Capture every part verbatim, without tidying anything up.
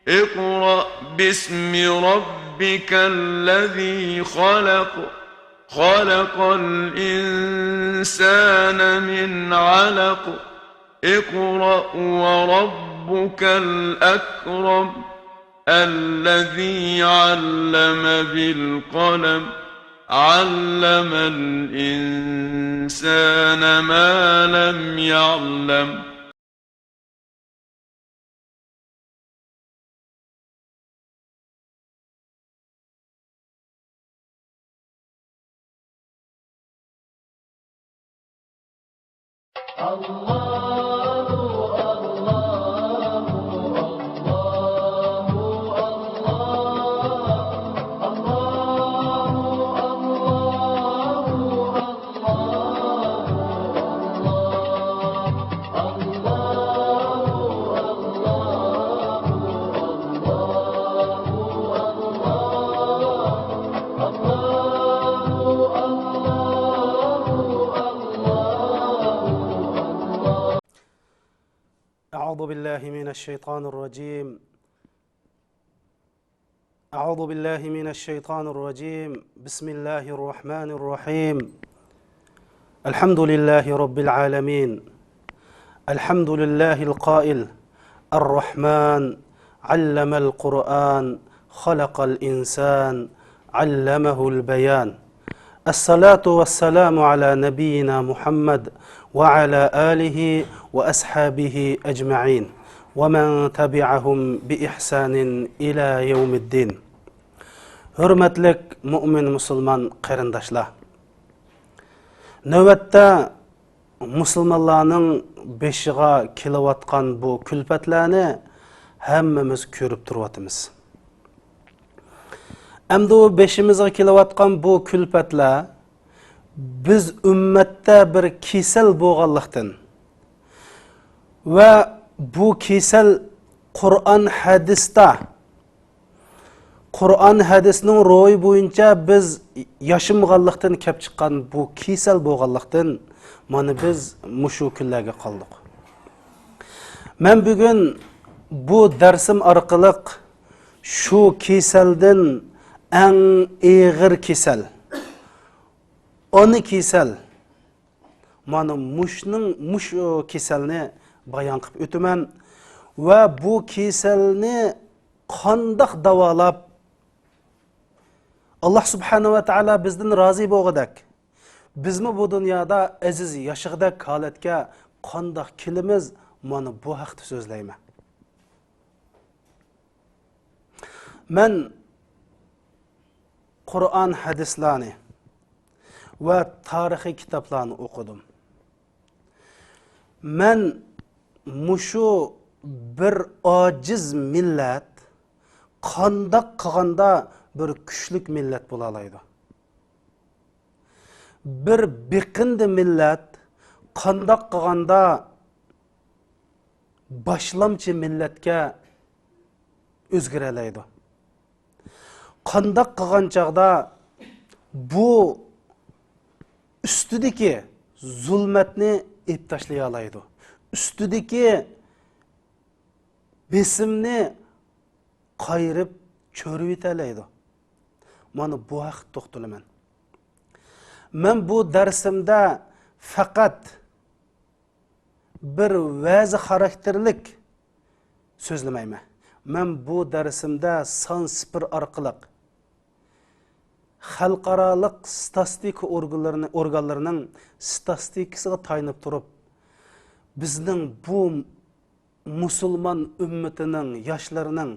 اقرأ باسم ربك الذي خلق. خلق الإنسان من علق. اقرأ وربك الأكرم. الذي علم بالقلم. علم الإنسان ما لم يعلم. أعوذ بالله من الشيطان الرجيم. أعوذ بالله من الشيطان الرجيم. بسم الله الرحمن الرحيم. الحمد لله رب العالمين. الحمد لله القائل: الرحمن، علم القرآن، خلق الإنسان، علمه البيان. الصلاة والسلام على نبينا محمد وعلى آله وأصحابه أجمعين ومن تبعهم بإحسان إلى يوم الدين. ھۆرمەتلىك مۆمىن مۇسۇلمان قېرىنداشلار! نۆۋەتتە مۇسۇلمانلارنىڭ بېشىغا كېلىۋاتقان بۇ كۈلپەتلەرنى ھەممىمىز كۆرۈپ تۇرۇۋاتىمىز. ئەمدى ئۇ بېشىمىزغا كېلىۋاتقان بۇ كۈلپەتلەر بىز ئۈممەتتە بىر كېسەل بولغانلىقتىن ۋە بۇ كېسەل قۇرئان ھەدىستە، قۇرئان ھەدىسنىڭ روھى بويىچە بىز ياشىمىغانلىقتىن كەپ چىققان بۇ كېسەل بولغانلىقتىن، مانا بىز مۇشۇ كۈنلەرگە قالدۇق. مەن بۈگۈن بۇ دەرسىم ئارقىلىق شۇ كېسەلدىن ئەڭ ئېغىر كېسەل، ئانا كېسەل، مانا مۇشۇنىڭ، مۇشۇ كېسەلنى بايان قىلىپ ئۆتىمەن ۋە بۇ كېسەلنى قانداق داۋالاپ، ئاللا سۇبھانەھۇ ۋە تائالا بىزدىن رازى بولغۇدەك، بىزمۇ بۇ دۇنيادا ئەزىز ياشىغۇدەك ھالەتكە قانداق كېلىمىز، مانا بۇ ھەقتە سۆزلەيمەن. مەن قۇرئان ھەدىسلەرنى ۋە تارىخىي كىتابلارنى ئوقۇدۇم. مەن مۇشۇ بىر ئاجىز مىللەت قانداق قىلغاندا بىر كۈچلۈك مىللەت بولالايدۇ؟ بىر بېقىندى مىللەت قانداق قىلغاندا باشلامچى مىللەتكە ئۆزگىرەلەيدۇ؟ قانداق قىلغان چاغدا بۇ ئۈستىدىكى زۇلمەتنى ئېلىپ تاشلىيالايدۇ؟ ئۈستىدىكى بېسىمنى قايرىپ چۆرۈۋېتەلەيدۇ؟ مانا بۇ ھەقتە توختىلىمەن. مەن بۇ دەرسىمدە پەقەت بىر ۋەزى خاراكتېرلىك سۆزلىمەيمەن. مەن بۇ دەرسىمدە سان سىپىر ئارقىلىق خەلقئارالىق ستاتىستىكا ئورگانلىرىنى، ئورگانلىرىنىڭ ستاتىستىكىسىغا تايىنىپ تۇرۇپ، بىزنىڭ بۇ مۇسۇلمان ئۈممىتىنىڭ ياشلىرىنىڭ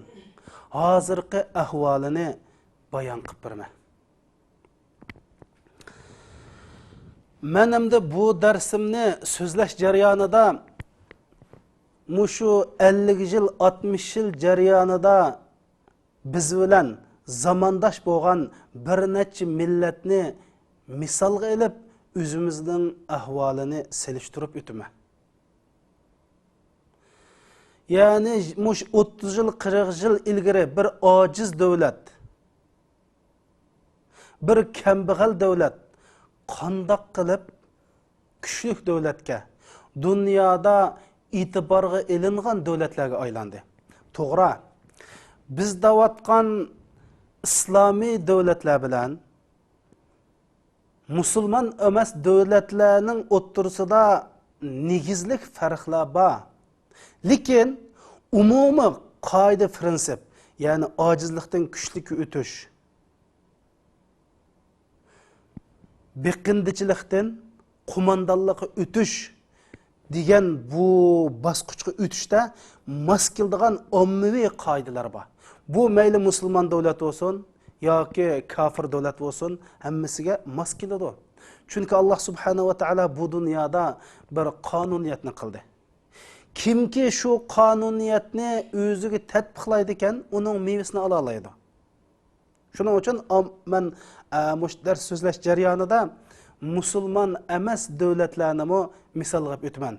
ھازىرقى ئەھۋالىنى بايان قىلىپ بېرىمەن. مەن ئەمدى بۇ دەرسىمنى سۆزلەش جەريانىدا، مۇشۇ ئەللىك يىل، ئاتمىش يىل جەريانىدا بىز بىلەن زامانداش بولغان بىر نەچچە مىللەتنى مىسالغا ئېلىپ، ئۆزىمىزنىڭ ئەھۋالىنى سېلىشتۇرۇپ ئۆتىمەن. يەنى مۇشۇ ئوتتۇز يىل، قىرىق يىل ئىلگىرى بىر ئاجىز دۆلەت، بىر كەمبەغەل دۆلەت قانداق قىلىپ كۈچلۈك دۆلەتكە، دۇنيادا ئېتىبارغا ئېلىنغان دۆلەتلەرگە ئايلاندى؟ توغرا، بىز دەۋاتقان ئىسلامىي دۆلەتلەر بىلەن مۇسۇلمان ئەمەس دۆلەتلەرنىڭ ئوتتۇرىسىدا نېگىزلىك پەرقلەر بار. لېكىن ئومۇمىي قائىدە پىرىنسىپ، يەنى ئاجىزلىقتىن كۈچلۈككە ئۆتۈش، بېقىندىچىلىقتىن قوماندانلىققا ئۆتۈش دېگەن بۇ باسقۇچقا ئۆتۈشتە ماس كېلىدىغان ئاممىۋى قائىدىلەر بار. بۇ مەيلى مۇسۇلمان دۆلەت بولسۇن ياكى كاپىر دۆلەت بولسۇن، ھەممىسىگە ماس كېلىدۇ. چۈنكى ئاللاھ سۇبھانەھۇ ۋە تائالا بۇ دۇنيادا بىر قانۇنىيەتنى قىلدى. كىمكى شۇ قانۇنىيەتنى ئۆزىگە تەتبىقلايدىكەن، ئۇنىڭ مېۋىسىنى ئالالايدۇ. شۇنىڭ ئۈچۈن ئام-، مەن، ئە، مۇشۇ دەرس سۆزلەش جەريانىدا مۇسۇلمان ئەمەس دۆلەتلەرنىمۇ مىسالغا ئېلىپ ئۆتىمەن.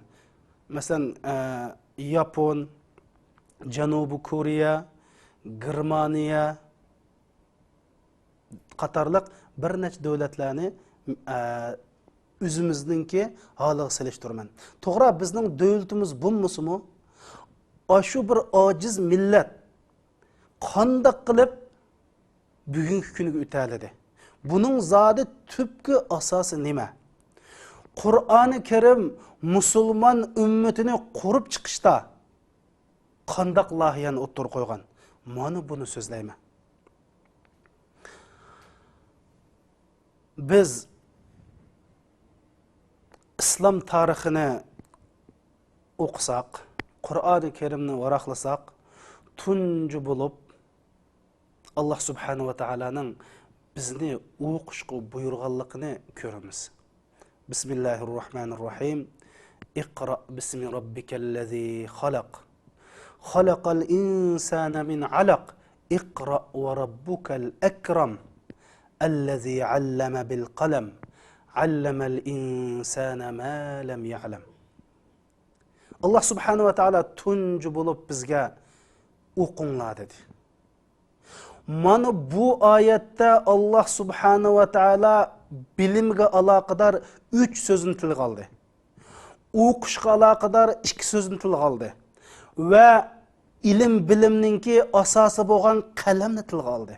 مەسىلەن، ئە، ياپون، جەنۇبىي كورېيە، گېرمانىيە قاتارلىق بىر نەچچە دۆلەتلەرنى، ئە، ئۆزىمىزنىڭكى ھالىغا سېلىشتۇرىمەن. توغرا، بىزنىڭ دۆلىتىمىز بولمىسىمۇ، ئاشۇ بىر ئاجىز مىللەت قانداق قىلىپ بۈگۈنكى كۈنگە ئۆتەلىدى؟ بۇنىڭ زادى تۈپكى ئاساسى نېمە؟ قۇرئانى كەرىم مۇسۇلمان ئۈممىتىنى قۇرۇپ چىقىشتا قانداق لايىھەنى ئوتتۇرىغا قويغان؟ مانا بۇنى سۆزلەيمەن. بىز ئىسلام تارىخىنى ئوقۇساق، قۇرئانى كەرىمنى ۋاراقلىساق، تۇنجى بولۇپ ئاللاھ سۇبھانەھۇ ۋە تائالانىڭ بىزنى ئوقۇشقا بۇيرۇغانلىقىنى كۆرىمىز. بسم الله الرحمن الرحيم. اقرأ باسم ربك الذي خلق. خلق الإنسان من علق. اقرأ وربك الأكرم. الذي علم بالقلم. علم الإنسان ما لم يعلم. ئاللاھ سۇبھانەھۇ ۋە تائالا تۇنجى بولۇپ بىزگە ئوقۇڭلار دېدى. مانا بۇ ئايەتتە ئاللاھ سۇبھانەھۇ ۋە تائالا بىلىمگە ئالاقىدار ئۈچ سۆزنى تىلغا ئالدى. ئوقۇشقا ئالاقىدار ئىككى سۆزنى تىلغا ئالدى. ۋە ئىلىم بىلىمنىڭكى ئاساسى بولغان قەلەمنى تىلغا ئالدى.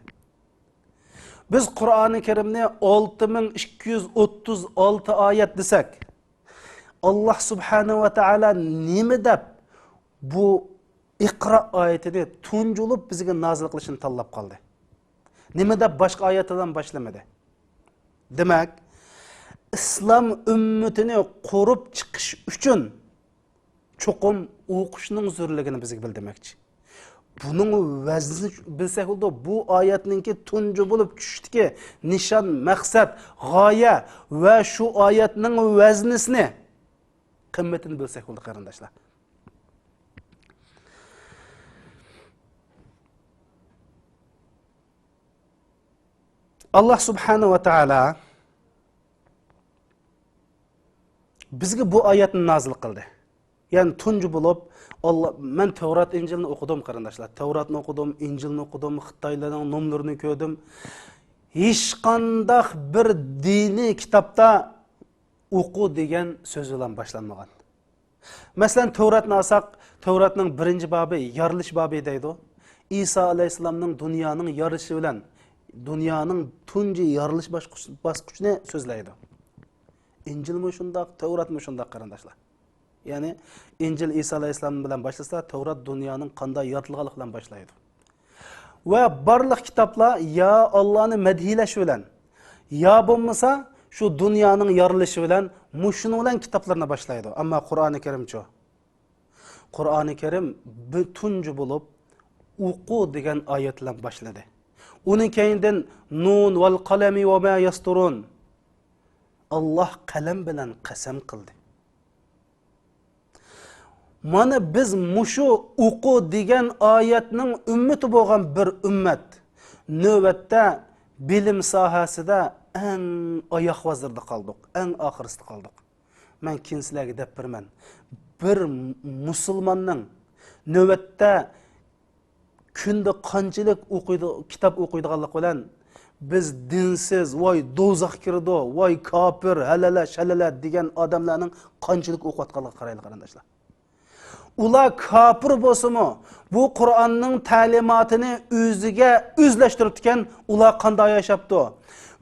بىز قۇرئانى كەرىمنى ئالتە مىڭ ئىككى يۈز ئوتتۇز ئالتە ئايەت دېسەك، ئاللاھ سۇبھانەھۇ ۋە تائالا نېمە دەپ بۇ ئىقرا ئايىتىنى تۇنجى بولۇپ بىزگە نازىل قىلىشنى تاللاپ قالدى؟ نېمە دەپ باشقا ئايەتلەر بىلەن باشلىمىدى؟ دېمەك، ئىسلام ئۈممىتىنى قۇرۇپ چىقىش ئۈچۈن چوقۇم ئوقۇشنىڭ زۆرلۈكىنى بىزگە بىلدۈرمەكچى. بۇنىڭ ۋەزنىنى بىلسەك بولىدۇ. بۇ ئايەتنىڭكى تۇنجى بولۇپ چۈشۈشتىكى نىشان، مەقسەت، غايە ۋە شۇ ئايەتنىڭ ۋەزنىسىنى، قىممىتىنى بىلسەك بولىدۇ، قېرىنداشلار. ئاللاھ سۇبھانەھۇ ۋە تائالا بىزگە بۇ ئايەتنى نازىل قىلدى. يەنى تۇنجى بولۇپ، ئاللا، مەن تەۋرات، ئىنجىلنى ئوقۇدۇم، قېرىنداشلار. تەۋراتنى ئوقۇدۇم، ئىنجىلنى ئوقۇدۇم، خىتايلارنىڭ نوملىرىنى كۆردۈم. ھېچقانداق بىر دىنىي كىتابتا ئوقۇ دېگەن سۆز بىلەن باشلانمىغان. مەسىلەن، تەۋراتنى ئالساق، تەۋراتنىڭ بىرىنچى بابى، يارىلىش بابى دەيدۇ. ئىسا ئەلەيھىسسالامنىڭ دۇنيانىڭ يارىلىشى بىلەن دۇنيانىڭ تۇنجى يارىلىش باسقۇچ-، باسقۇچىنى سۆزلەيدۇ. ئىنجىلمۇ شۇنداق، تەۋراتمۇ شۇنداق، قېرىنداشلار. يەنى ئىنجىل ئىسا ئەلەيھىسسالام بىلەن باشلىسا، تەۋرات دۇنيانىڭ قانداق يارىتىلغانلىقى بىلەن باشلايدۇ. ۋە بارلىق كىتابلار يا ئاللانى مەدھىيلەش بىلەن، يا بولمىسا شۇ دۇنيانىڭ يارىلىشى بىلەن، مۇشۇنىڭ بىلەن كىتابلىرىنى باشلايدۇ. ئەمما قۇرئانى كەرىمچۇ؟ قۇرئانى كەرىم بۇ تۇنجى بولۇپ ئوقۇ دېگەن ئايەت بىلەن باشلىدى. ئۇنىڭ كەينىدىن نۇن ۋەل قەلەمى ۋە ما يەستۇرۇن. ئاللاھ قەلەم بىلەن قەسەم قىلدى. مانا بىز مۇشۇ ئوقۇ دېگەن ئايەتنىڭ ئۈممىتى بولغان بىر ئۈممەت. نۆۋەتتە بىلىم ساھەسىدە ئەڭ ئاياغ ھازىردا قالدۇق، ئەڭ ئاخىرسىدا قالدۇق. مەن كېيىن سىلەرگە دەپ بېرىمەن. بىر مۇسۇلماننىڭ نۆۋەتتە كۈندە قانچىلىك ئوقۇيدۇ، كىتاب ئوقۇيدىغانلىقى بىلەن، بىز دىنسىز، ۋاي دوزاخ كىرىدۇ، ۋاي كاپىر، ھەلەلە، شەلەلە دېگەن ئادەملەرنىڭ قانچىلىك ئوقۇۋاتقانلىقىغا قارايلى، قېرىنداشلار. ئۇلار كاپىر بولسىمۇ، بۇ قۇرئاننىڭ تەلىماتىنى ئۆزىگە ئۆزلەشتۈرۈپتىكەن، ئۇلار قانداق ياشاپتۇ؟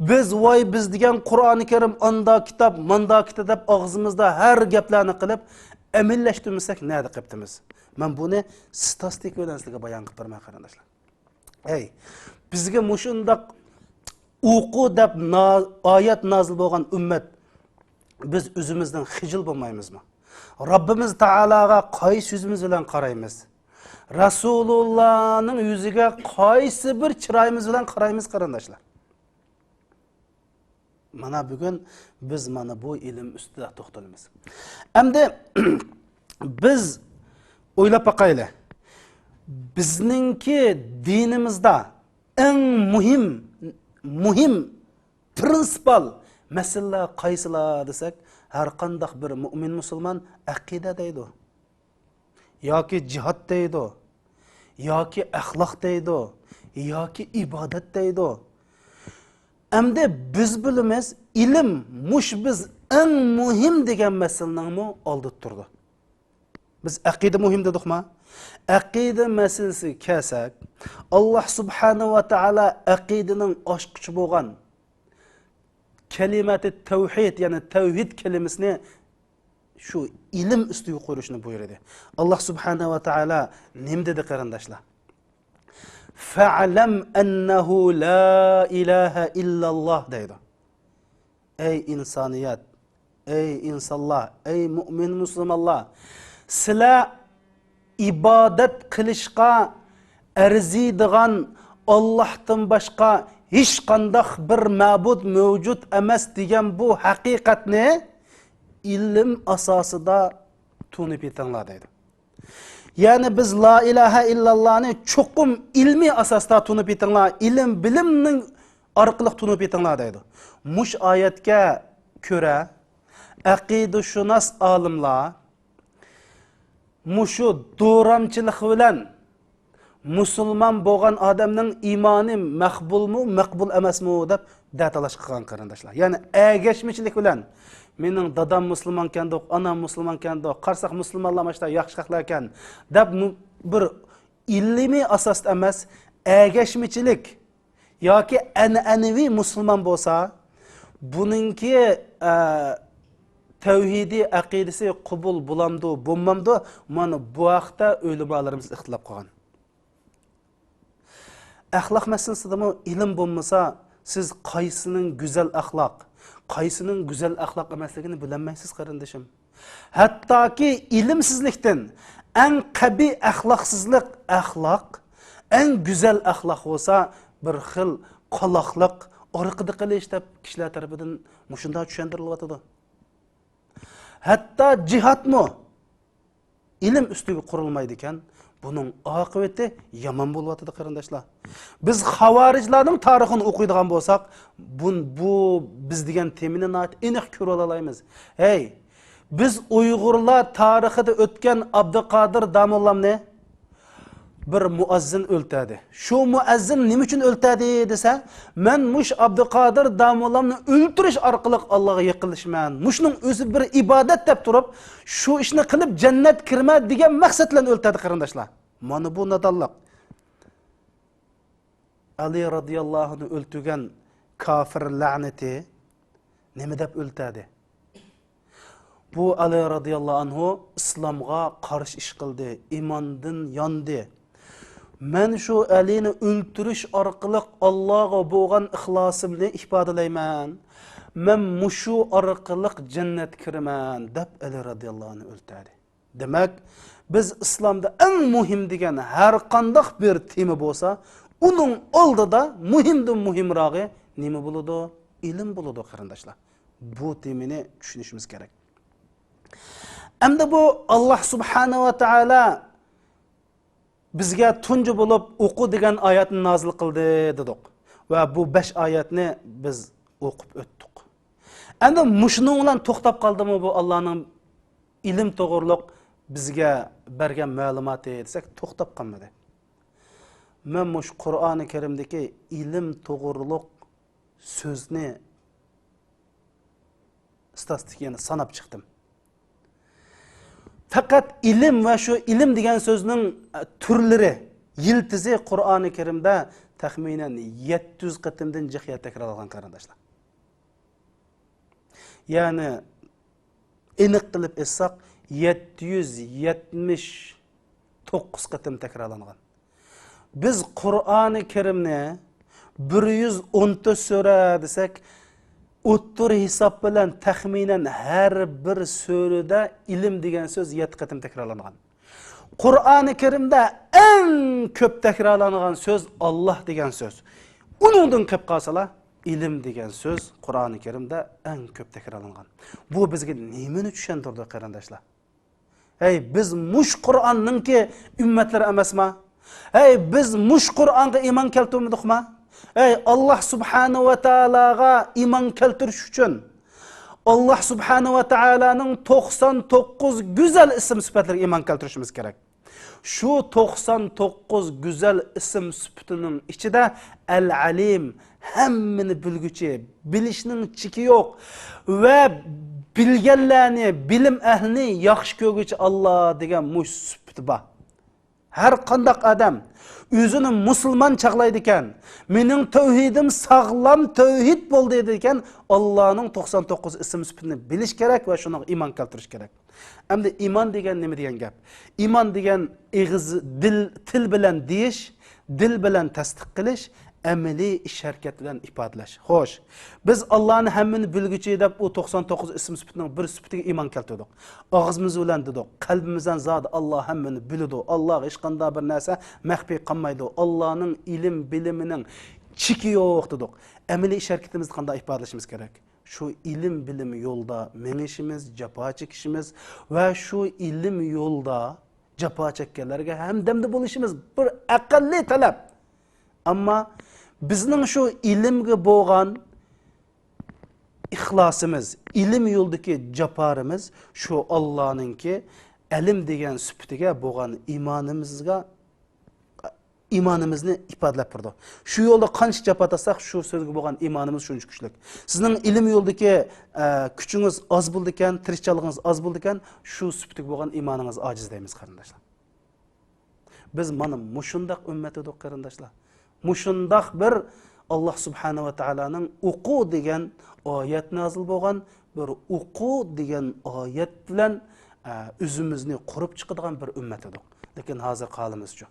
بىز، ۋاي، بىز دېگەن قۇرئانى كەرىم ئاندا كىتاب، ماندا كىتاب دەپ ئاغزىمىزدا ھەر گەپلەرنى قىلىپ، ئەمەلىيلەشتۈرمىسەك نەدە قېپتىمىز؟ مەن بۇنى ستاتىستىكا بىلەن سىزگە بايان قىلىپ بېرىمەن، قېرىنداشلار. ھەي، بىزگە مۇشۇنداق ئوقۇ دەپ نا-، ئايەت نازىل بولغان ئۈممەت، بىز ئۆزىمىزدىن خىجىل بولمايمىزمۇ؟ رەببىمىز تائالاغا قايسى يۈزىمىز بىلەن قارايمىز؟ رەسۇلۇللانىڭ يۈزىگە قايسى بىر چىرايىمىز بىلەن قارايمىز، قېرىنداشلار؟ مانا بۈگۈن بىز مانا بۇ ئىلىم ئۈستىدە توختىلىمىز. ئەمدى بىز ئويلاپ باقايلى. بىزنىڭكى دىنىمىزدا ئەڭ مۇھىم، مۇھىم پرىنسىپال مەسىلىلەر قايسىلار دېسەك، ھەر قانداق بىر مۇئمىن مۇسۇلمان ئەقىدە دەيدۇ. ياكى جىھاد دەيدۇ، ياكى ئەخلاق دەيدۇ، ياكى ئىبادەت دەيدۇ. ئەمدى بىز بىلىمىز، ئىلىم مۇش بىز ئەڭ مۇھىم دېگەن مەسىلىنىڭمۇ ئالدىدا تۇرىدۇ. بىز ئەقىدە مۇھىم دېدۇقما؟ ئەقىدە مەسىلىسىگە كەلسەك، ئاللا سۇبھانەھۇ ۋە تائالا ئەقىدىنىڭ ئاچقۇچى بولغان كەلىمەتى تەۋھىد، يەنى تەۋھىد كەلىمىسىنى شۇ ئىلىم ئۈستىگە قويۇشنى بۇيرۇدى. ئاللا سۇبھانەھۇ ۋە تائالا نېمە دېدى، قېرىنداشلار؟ فَاعْلَمْ أَنَّهُ لَا إِلَهَ إِلَّا اللَّهُ دەيدۇ. ئەي ئىنسانىيەت، ئەي ئىنسانلار، ئەي مۇئمىن مۇسۇلمانلار، سىلەر ئىبادەت قىلىشقا ئەرزىيدىغان ئاللاھتىن باشقا ھېچقانداق بىر مەبۇد مەۋجۇت ئەمەس دېگەن بۇ ھەقىقەتنى ئىلىم ئاساسىدا تونۇپ يېتىڭلار دەيدۇ. يەنى بىز لا ئىلاھە ئىللاللانى چوقۇم ئىلمىي ئاساستا تونۇپ يېتىڭلار، ئىلىم بىلىمنىڭ ئارقىلىق تونۇپ يېتىڭلار دەيدۇ. مۇش ئايەتكە كۆرە، ئەقىدىشۇناس ئالىملار مۇشۇ دورامچىلىق بىلەن مۇسۇلمان بولغان ئادەمنىڭ ئىمانى مەقبۇلمۇ، مەقبۇل ئەمەسمۇ دەپ دەتالاش قىلغان، قېرىنداشلار. يەنى ئەگەشمىچىلىك بىلەن، مېنىڭ دادام مۇسۇلمانكەندۇق، ئانام مۇسۇلمانكەندۇق، قارىساق مۇسۇلمانلار ماشتا ياخشى خەقلەركەن دەپ مۇ-، بىر ئىلمىي ئاساستا ئەمەس، ئەگەشمىچىلىك ياكى ئەنئەنىۋى مۇسۇلمان بولسا، بۇنىڭكى، ئە، تەۋھىدىي ئەقىدىسى قوبۇل بولامدۇ، بولمامدۇ، مانا بۇ ھەقتە ئۆلىمالىرىمىز ئىختىلاپ قىلغان. ئەخلاق مەسىلىسىدىمۇ ئىلىم بولمىسا، سىز قايسىنىڭ گۈزەل ئەخلاق، قايسىنىڭ گۈزەل ئەخلاق ئەمەسلىكىنى بىلەلمەيسىز، قېرىندىشىم. ھەتتاكى ئىلىمسىزلىكتىن ئەڭ قەبىھ ئەخلاقسىزلىق ئەخلاق، ئەڭ گۈزەل ئەخلاق بولسا بىر خىل قالاقلىق، ئارقىدا قېلىش دەپ كىشىلەر تەرىپىدىن مۇشۇنداق چۈشەندۈرۈلۈۋاتىدۇ. ھەتتا جىھادمۇ ئىلىم ئۈستىگە قۇرۇلمايدىكەن، بۇنىڭ ئاقىۋىتى يامان بولۇۋاتىدۇ، قېرىنداشلار. بىز خاۋارىجلارنىڭ تارىخىنى ئوقۇيدىغان بولساق، بۇ، بۇ بىز دېگەن تېمىنى ناھايىتى ئېنىق كۆرۈۋالالايمىز. ھەي، بىز ئۇيغۇرلار تارىخىدا ئۆتكەن ئابدۇقادىر داموللامنى بىر مۇئەززىن ئۆلتۈردى. شۇ مۇئەززىن نېمە ئۈچۈن ئۆلتۈردى دېسە، مەن مۇش ئابدۇقادىر داموللامنى ئۆلتۈرۈش ئارقىلىق ئاللاغا يېقىنلىشىمەن. مۇشۇنىڭ ئۆزى بىر ئىبادەت دەپ تۇرۇپ، شۇ ئىشنى قىلىپ جەننەت كىرىمەن دېگەن مەقسەت بىلەن ئۆلتۈردى، قېرىنداشلار. مانا بۇ نادانلىق. ئەلى رازىياللاھۇنى ئۆلتۈرگەن كاپىر لەنىتى نېمە دەپ ئۆلتۈردى؟ بۇ ئەلى رازىياللاھۇ ئەنھۇ ئىسلامغا قارشى ئىش قىلدى، ئىماندىن ياندى. مەن شۇ ئەلىنى ئۆلتۈرۈش ئارقىلىق ئاللاغا بولغان ئىخلاسىمنى ئىپادىلەيمەن. مەن مۇشۇ ئارقىلىق جەننەتكە كىرىمەن، دەپ ئەلى رازىياللاھۇ ئەنھۇ ئۆلتۈردى. دېمەك، بىز ئىسلامدا ئەڭ مۇھىم دېگەن ھەر قانداق بىر تېما بولسا، ئۇنىڭ ئالدىدا مۇھىمدىن مۇھىمراغى نېمە بولىدۇ؟ ئىلىم بولىدۇ، قېرىنداشلار. بۇ تېمىنى چۈشىنىشىمىز كېرەك. ئەمدى بۇ ئاللا سۇبھانەھۇ ۋە تائالا بىزگە تۇنجى بولۇپ ئوقۇ دېگەن ئايەتنى نازىل قىلدى دېدۇق. ۋە بۇ بەش ئايەتنى بىز ئوقۇپ ئۆتتۇق. ئەمدى مۇشۇنىڭ بىلەن توختاپ قالدىمۇ بۇ ئاللانىڭ ئىلىم توغرۇلۇق بىزگە بەرگەن مەلۇماتى دېسەك، توختاپ قالمىدى. مەن مۇشۇ قۇرئانى كەرىمدىكى ئىلىم توغرۇلۇق سۆزنى، ستاتىستىكىنى ساناپ چىقتىم. پەقەت ئىلىم ۋە شۇ ئىلىم دېگەن سۆزنىڭ، ئە، تۈرلىرى، يىلتىزى قۇرئانى كەرىمدە تەخمىنەن يەتتە يۈز قېتىمدىن جىق يەر تەكرارلانغان، قېرىنداشلار. يەنى ئېنىق قىلىپ ئېيتساق، يەتتە يۈز يەتمىش توققۇز قېتىم تەكرارلانغان. بىز قۇرئانى كەرىمنى بىر يۈز ئون تۆت سۈرە دېسەك، ئوتتۇرا ھېساب بىلەن تەخمىنەن ھەر بىر سۈرىدە ئىلىم دېگەن سۆز يەتتە قېتىم تەكرارلانغان. قۇرئانى كەرىمدە ئەڭ كۆپ تەكرارلانغان سۆز ئاللاھ دېگەن سۆز. ئۇنىڭدىن قېلىپ قالسىلا، ئىلىم دېگەن سۆز قۇرئانى كەرىمدە ئەڭ كۆپ تەكرارلانغان. بۇ بىزگە نېمىنى چۈشەندۈرىدۇ، قېرىنداشلار؟ ھەي، بىز مۇش قۇرئاننىڭكى ئۈممەتلىرى ئەمەسما؟ ھەي، بىز مۇش قۇرئانغا ئىمان كەلتۈرمىدۇقما؟ ھەي، ئاللاھ سۇبھانەھۇ ۋە تائالاغا ئىمان كەلتۈرۈش ئۈچۈن، ئاللاھ سۇبھانەھۇ ۋە تائالانىڭ توقسان توققۇز گۈزەل ئىسىم سۈپەتلىرىگە ئىمان كەلتۈرۈشىمىز كېرەك. شۇ توقسان توققۇز گۈزەل ئىسىم سۈپىتىنىڭ ئىچىدە ئەل-ئەلىم، ھەممىنى بىلگۈچى، بىلىشنىڭ چېكى يوق ۋە بىلگەنلەرنى، بىلىم ئەھلىنى ياخشى كۆرگۈچى ئاللاھ دېگەن مۇش سۈپىتى بار. ھەر قانداق ئادەم ئۆزىنى مۇسۇلمان چاغلايدىكەن، مېنىڭ تەۋھىدىم ساغلام تەۋھىد بولدى دېدىكەن، ئاللاھنىڭ توقسان توققۇز ئىسىم سۈپىتىنى بىلىش كېرەك ۋە شۇنىڭغا ئىمان كەلتۈرۈش كېرەك. ئەمدى ئىمان دېگەن نېمە دېگەن گەپ؟ ئىمان دېگەن ئېغىز، دىل، تىل بىلەن دېيىش، دىل بىلەن تەستىق قىلىش، ئەمەلىي ئىش ھەرىكەت بىلەن ئىپادىلەش. خوش، بىز ئاللانى ھەممىنى بىلگۈچى دەپ ئۇ توقسان توققۇز ئىسىم سۈپىتىنىڭ بىر سۈپىتىگە ئىمان كەلتۈردۇق. ئاغزىمىز بىلەن دېدۇق، قەلبىمىزدىن زادى ئاللا ھەممىنى بىلىدۇ، ئاللاغا ھېچقانداق بىر نەرسە مەخپىي قالمايدۇ، ئاللانىڭ ئىلىم بىلىمىنىڭ چېكى يوق دېدۇق. ئەمەلىي ئىش ھەرىكىتىمىزدە قانداق ئىپادىلىشىمىز كېرەك؟ شۇ ئىلىم بىلىم يولىدا مېڭىشىمىز، جاپا چېكىشىمىز ۋە شۇ ئىلىم يولدا جاپا چەككەنلەرگە ھەمدەمدە بولۇشىمىز بىر ئەقەللىي تەلەپ. ئەمما بىزنىڭ شۇ ئىلىمگە بولغان ئىخلاسىمىز، ئىلىم يولىدىكى جاپارىمىز شۇ ئاللانىڭكى ئەلىم دېگەن سۈپىتىگە بولغان ئىمانىمىزغا، ئىمانىمىزنى ئىپادىلەپ بېرىدۇ. شۇ يولدا قانچە جاپا تارتساق، شۇ سۆزگە بولغان ئىمانىمىز شۇنچە كۈچلۈك. سىزنىڭ ئىلىم يولىدىكى، ئە، كۈچىڭىز ئاز بولىدىكەن، تىرىشچانلىقىڭىز ئاز بولىدىكەن، شۇ سۈپىتىگە بولغان ئىمانىڭىز ئاجىز دەيمىز، قېرىنداشلار. بىز مانا مۇشۇنداق ئۈممەت ئىدۇق، قېرىنداشلار. مۇشۇنداق بىر ئاللا سۇبھانەھۇ ۋە تائالانىڭ ئوقۇ دېگەن ئايەت نازىل بولغان، بىر ئوقۇ دېگەن ئايەت بىلەن، ئە، ئۆزىمىزنى قۇرۇپ چىقىدىغان بىر ئۈممەت ئىدۇق. لېكىن ھازىرقى ھالىمىزچۇ؟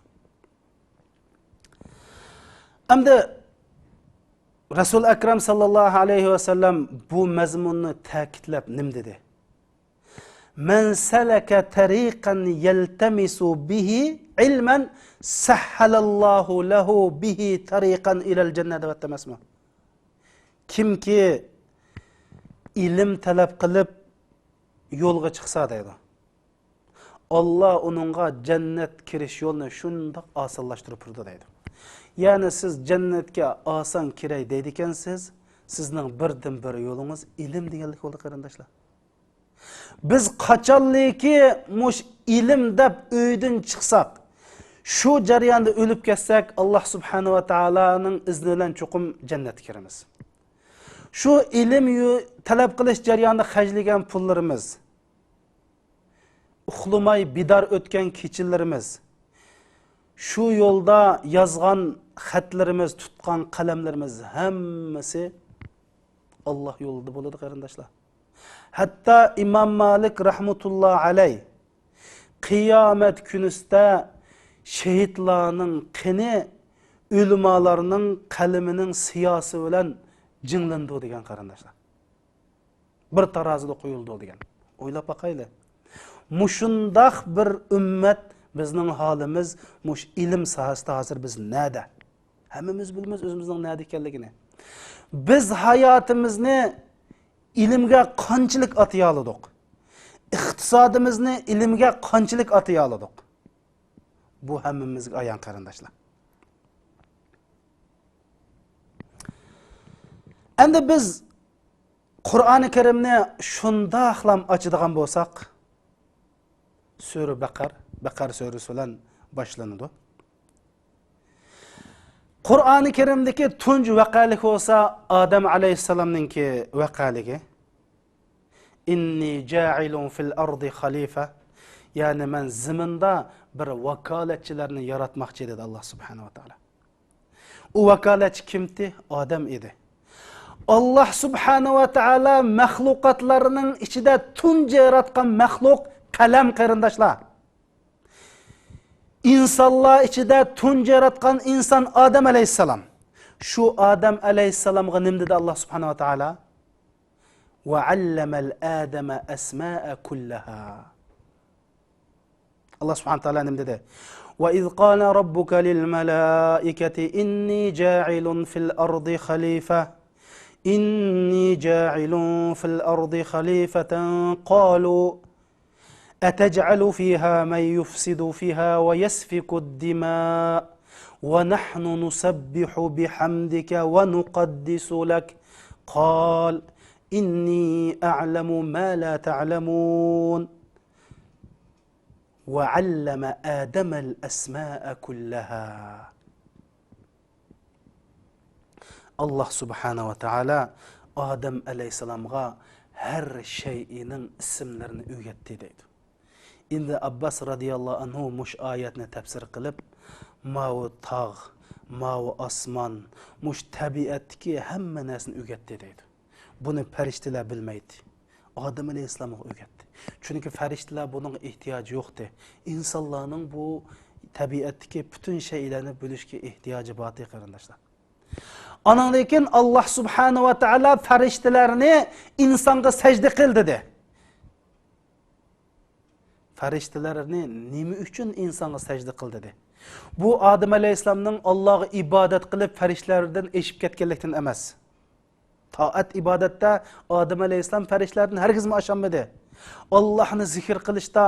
ئەمدى رەسۇل ئەكرەم ساللاللاھۇ ئەلەيھى ۋەسەللەم بۇ مەزمۇننى تەكىتلەپ نېمە دېدى؟ مەن سەلەكە تەرىقەن يەلتەمىسۇ بىھى ئىلمەن سەھھەلەللاھۇ لەھۇ بىھى تەرىقەن ئىلەل جەننە دەۋەتتى ئەمەسمۇ؟ كىمكى ئىلىم تەلەپ قىلىپ يولغا چىقسا دەيدۇ، ئاللا ئۇنىڭغا جەننەت كىرىش يولىنى شۇنداق ئاسانلاشتۇرۇپ بېرىدۇ دەيدۇ. يەنى سىز جەننەتكە ئاسان كىرەي دەيدىكەنسىز، سىزنىڭ بىردىنبىر يولىڭىز ئىلىم دېگەنلىك بولدى، قېرىنداشلار. بىز قاچانلىكى مۇش ئىلىم دەپ ئۆيدىن چىقساق، شۇ جەرياندا ئۆلۈپ كەتسەك، ئاللا سۇبھانەھۇ ۋە تائالانىڭ ئىزنى بىلەن چوقۇم جەننەتكە كىرىمىز. شۇ ئىلىم يو-، تەلەپ قىلىش جەريانىدا خەجلىگەن پۇللىرىمىز، ئۇخلىماي بىدار ئۆتكەن كېچىلىرىمىز، شۇ يولدا يازغان خەتلىرىمىز، تۇتقان قەلەملىرىمىز ھەممىسى ئاللا يولىدا بولىدۇ، قېرىنداشلار. ھەتتا ئىمام مالىك رەھمەتۇللا ئەلەي قىيامەت كۈنىسىدە شېھىتلارنىڭ قېنى ئۆلىمالارنىڭ قەلىمىنىڭ سىياسى بىلەن جىڭلىنىدۇ دېگەن، قېرىنداشلار. بىر تارازىدا قويۇلىدۇ دېگەن. ئويلاپ باقايلى. مۇشۇنداق بىر ئۈممەت، بىزنىڭ ھالىمىز مۇشۇ ئىلىم ساھەسىدە ھازىر بىز نەدە؟ ھەممىمىز بىلىمىز ئۆزىمىزنىڭ نەدە ئىكەنلىكىنى. بىز ھاياتىمىزنى ئىلىمگە قانچىلىك ئاتىيالىدۇق؟ ئىقتىسادىمىزنى ئىلىمگە قانچىلىك ئاتىيالىدۇق؟ بۇ ھەممىمىزگە ئايان، قېرىنداشلار. ئەمدى بىز قۇرئانى كەرىمنى شۇنداقلام ئاچىدىغان بولساق، سۈرە بەقەر، بەقەر سۈرىسى بىلەن باشلىنىدۇ. قۇرئانى كەرىمدىكى تۇنجى ۋەقەلىك بولسا ئادەم ئەلەيھىسسالامنىڭكى ۋەقەلىكى. «إني جاعل في الأرض خليفة»، يەنى مەن زېمىندا بىر ۋاكالەتچىلەرنى ياراتماقچى، دېدى ئاللا سۇبھانەھۇ ۋە تائالا. ئۇ ۋاكالەتچى كىمتى؟ ئادەم ئىدى. ئاللا سۇبھانەھۇ ۋە تائالا مەخلۇقاتلارنىڭ ئىچىدە تۇنجى ياراتقان مەخلۇق قەلەم، قېرىنداشلار. ئىنسانلار ئىچىدە تۇنجى ياراتقان ئىنسان ئادەم ئەلەيھىسسالام. شۇ ئادەم ئەلەيھىسسالامغا نېمە دېدى ئاللا سۇبھانەھۇ ۋە تائالا؟ وعلم آدم الأسماء كلها. ئاللا سۇبھانەھۇ ۋە تائالا نېمە دېدى؟ وإذ قال ربك للملائكة إني جاعل في الأرض خليفة، إني جاعل في الأرض خليفة، قالوا أتجعل فيها من يفسد فيها ويسفك الدماء ونحن نسبح بحمدك ونقدس لك، قال إني أعلم ما لا تعلمون. وعلم آدم الأسماء كلها. ئاللا سۇبھانەھۇ ۋە تائالا ئادەم ئەلەيھىسسالامغا ھەر شەيئىنىڭ ئىسىملىرىنى ئۆگەتتى، دەيدۇ. ئىبنى ئابباس رەزىياللاھۇ ئەنھۇ مۇشۇ ئايەتنى تەپسىر قىلىپ، ماۋۇ تاغ، ماۋۇ ئاسمان، مۇشۇ تەبىئەتتىكى ھەممە نەرسىنى ئۆگەتتى، دەيدۇ. بۇنى پەرىشتىلەر بىلمەيتتى. ئادەم ئەلەيھىسسالامغا ئۆگەتتى. چۈنكى پەرىشتىلەر بۇنىڭغا ئېھتىياجى يوقتى. ئىنسانلارنىڭ بۇ تەبىئەتتىكى پۈتۈن شەيئىلەرنى بىلىشكە ئېھتىياجى بارتى، قېرىنداشلار. ئانىڭدىن كېيىن ئاللا سۇبھانەھۇ ۋە تائالا پەرىشتىلەرنى ئىنسانغا سەجدە قىل دېدى. پەرىشتىلەرنى نېمە ئۈچۈن ئىنسانغا سەجدە قىل دېدى؟ بۇ ئادەم ئەلەيھىسسالامنىڭ ئاللاغا ئىبادەت قىلىپ پەرىشتىلەردىن ئېشىپ كەتكەنلىكتىن ئەمەس. تائەت ئىبادەتتە ئادەم ئەلەيھىسسالام پەرىشتىلەردىن ھەرگىزمۇ ئاشالمىدى. ئاللاھنى زىكىر قىلىشتا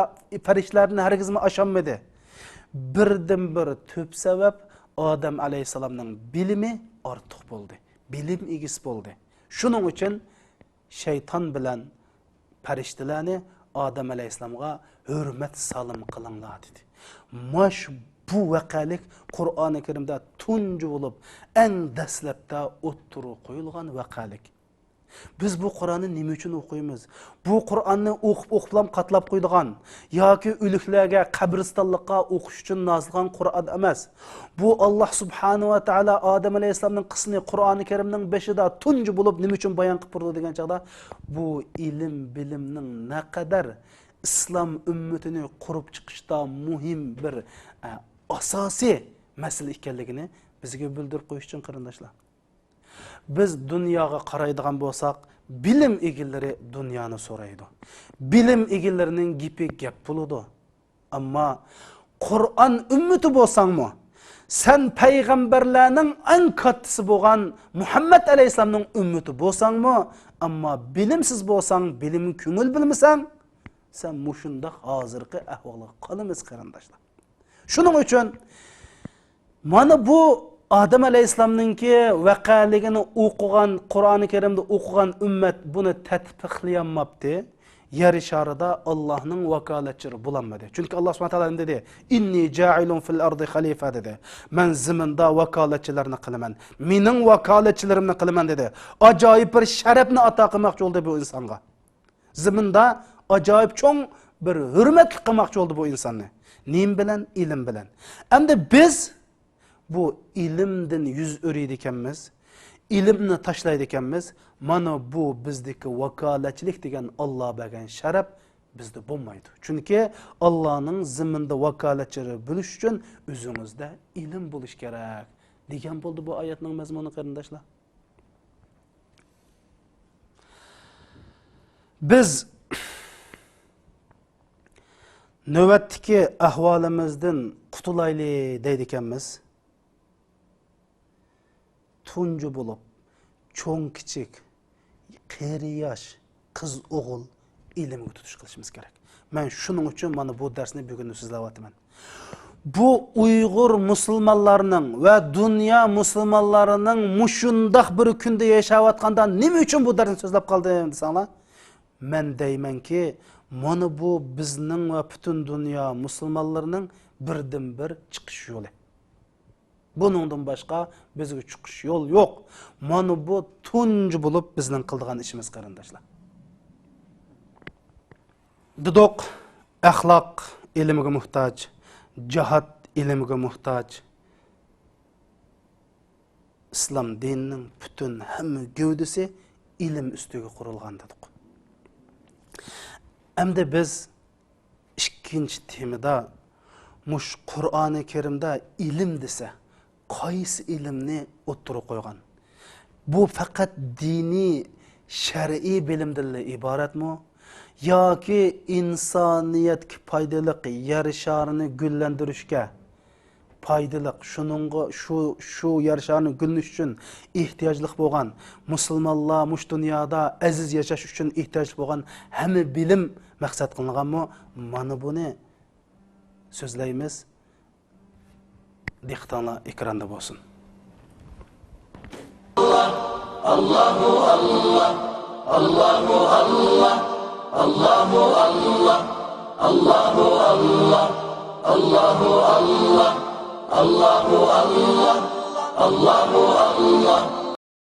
پەرىشتىلەردىن ھەرگىزمۇ ئاشالمىدى. بىردىنبىر تۈپ سەۋەب ئادەم ئەلەيھىسسالامنىڭ بىلىمى ئارتۇق بولدى. بىلىم ئىگىسى بولدى. شۇنىڭ ئۈچۈن شەيتان بىلەن پەرىشتىلەرنى ئادەم ئەلەيھىسسالامغا ھۆرمەت سالام قىلىڭلار دېدى. ماش بۇ ۋەقەلىك قۇرئانى كەرىمدە تۇنجى بولۇپ ئەڭ دەسلەپتە ئوتتۇرىغا قويۇلغان ۋەقەلىك. بىز بۇ قۇرئاننى نېمە ئۈچۈن ئوقۇيمىز؟ بۇ قۇرئاننى ئوقۇپ ئوقۇپلام قاتلاپ قويىدىغان ياكى ئۆلۈكلەرگە، قەبرىستانلىققا ئوقۇش ئۈچۈن نازىل قىلغان قۇرئان ئەمەس. بۇ ئاللا سۇبھانەھۇ ۋە تائالا ئادەم ئەلەيھىسسالامنىڭ قىسسىسىنى قۇرئانى كەرىمنىڭ بېشىدا تۇنجى بولۇپ نېمە ئۈچۈن بايان قىلىپ بېرىدۇ دېگەن چاغدا، بۇ ئىلىم بىلىمنىڭ نەقەدەر ئىسلام ئۈممىتىنى قۇرۇپ چىقىشتا مۇھىم بىر، ئە، ئاساسىي مەسىلە ئىكەنلىكىنى بىزگە بىلدۈرۈپ قويۇش ئۈچۈن، قېرىنداشلار. بىز دۇنياغا قارايدىغان بولساق، بىلىم ئىگىلىرى دۇنيانى سورايدۇ. بىلىم ئىگىلىرىنىڭ گېپى گەپ بولىدۇ. ئەمما قۇرئان ئۈممىتى بولساڭمۇ، سەن پەيغەمبەرلەرنىڭ ئەڭ كاتتىسى بولغان مۇھەممەد ئەلەيھىسسالامنىڭ ئۈممىتى بولساڭمۇ، ئەمما بىلىمسىز بولساڭ، بىلىم كۆڭۈل بۆلمىسەڭ، سەن مۇشۇنداق ھازىرقى ئەھۋالغا قالىمىز، قېرىنداشلار. شۇنىڭ ئۈچۈن مانا بۇ ئادەم ئەلەيھىسسالامنىڭكى ۋەقەلىكىنى ئوقۇغان، قۇرئانى كەرىمدە ئوقۇغان ئۈممەت بۇنى تەتبىقلىيالماپتى. يەر شارىدا ئاللاھنىڭ ۋاكالەتچىلىرى بولالمىدى. چۈنكى ئاللا سۇبھانەھۇ ۋە تائالا نېمە دېدى؟ «ئىننى جائىلۇن فىل ئەردى خەلىفە» دېدى. مەن زېمىندا ۋاكالەتچىلەرنى قىلىمەن. مېنىڭ ۋاكالەتچىلىرىمنى قىلىمەن دېدى. ئاجايىپ بىر شەرەپنى ئاتا قىلماقچى بولدى بۇ ئىنسانغا. زېمىندا ئاجايىپ چوڭ بىر ھۆرمەتلىك قىلماقچى بولدى بۇ ئىنساننى. نېمە بىلەن؟ ئىلىم بىلەن. ئەمدى بىز بۇ ئىلىمدىن يۈز ئۆرۈيدىكەنمىز، ئىلىمنى تاشلايدىكەنمىز. مانا بۇ بىزدىكى ۋاكالەتچىلىك دېگەن ئاللا بەرگەن شەرەپ بىزدە بولمايدۇ. چۈنكى ئاللانىڭ زېمىندا ۋاكالەتچىلىرى بولۇش ئۈچۈن ئۆزىڭىزدە ئىلىم بولۇش كېرەك دېگەن بولدى بۇ ئايەتنىڭ مەزمۇنى، قېرىنداشلار. بىز نۆۋەتتىكى ئەھۋالىمىزدىن قۇتۇلايلى دەيدىكەنمىز. تۇنجى بولۇپ، چوڭ-كىچىك، قېرى-ياش، قىز-ئوغۇل ئىلىمگە تۇتۇش قىلىشىمىز كېرەك. مەن شۇنىڭ ئۈچۈن مانا بۇ دەرسنى بۈگۈن سۆزلەۋاتىمەن. بۇ ئۇيغۇر مۇسۇلمانلارنىڭ ۋە دۇنيا مۇسۇلمانلارنىڭ مۇشۇنداق بىر كۈندە ياشاۋاتقاندا نېمە ئۈچۈن بۇ دەرسنى سۆزلەپ قالدىم دېسەڭلار، مەن دەيمەنكى، مانا بۇ بىزنىڭ ۋە پۈتۈن دۇنيا مۇسۇلمانلىرىنىڭ بىردىنبىر چىقىش يولى. بۇنىڭدىن باشقا بىزگە چىقىش يول يوق. مانا بۇ تۇنجى بولۇپ بىزنىڭ قىلىدىغان ئىشىمىز، قېرىنداشلار. دېدۇق، ئەخلاق ئىلىمگە موھتاج، جاھاد ئىلىمگە موھتاج. ئىسلام دىنىنىڭ پۈتۈن ھەممە گەۋدىسى ئىلىم ئۈستىگە قۇرۇلغان دېدۇق. ئەمدى بىز ئىككىنچى تېمىدا مۇش قۇرئانى كەرىمدە ئىلىم دېسە، قايسى ئىلىمنى ئوتتۇرىغا قويغان؟ بۇ پەقەت دىنىي، شەرئىي بىلىمدىنلا ئىبارەتمۇ؟ ياكى ئىنسانىيەتكە پايدىلىق يەر شارىنى گۈللەندۈرۈشكە پايدىلىق، شۇنىڭغا، شۇ، شۇ يەر شارىنىڭ گۈللىنىشى ئۈچۈن ئېھتىياجلىق بولغان، مۇسۇلمانلار مۇشۇ دۇنيادا ئەزىز ياشاش ئۈچۈن ئېھتىياجلىق بولغان ھەممە بىلىم مەقسەت قىلىنغانمۇ؟ مانا بۇنى سۆزلەيمىز. دىققىتىڭلار ئېكراندا بولسۇن.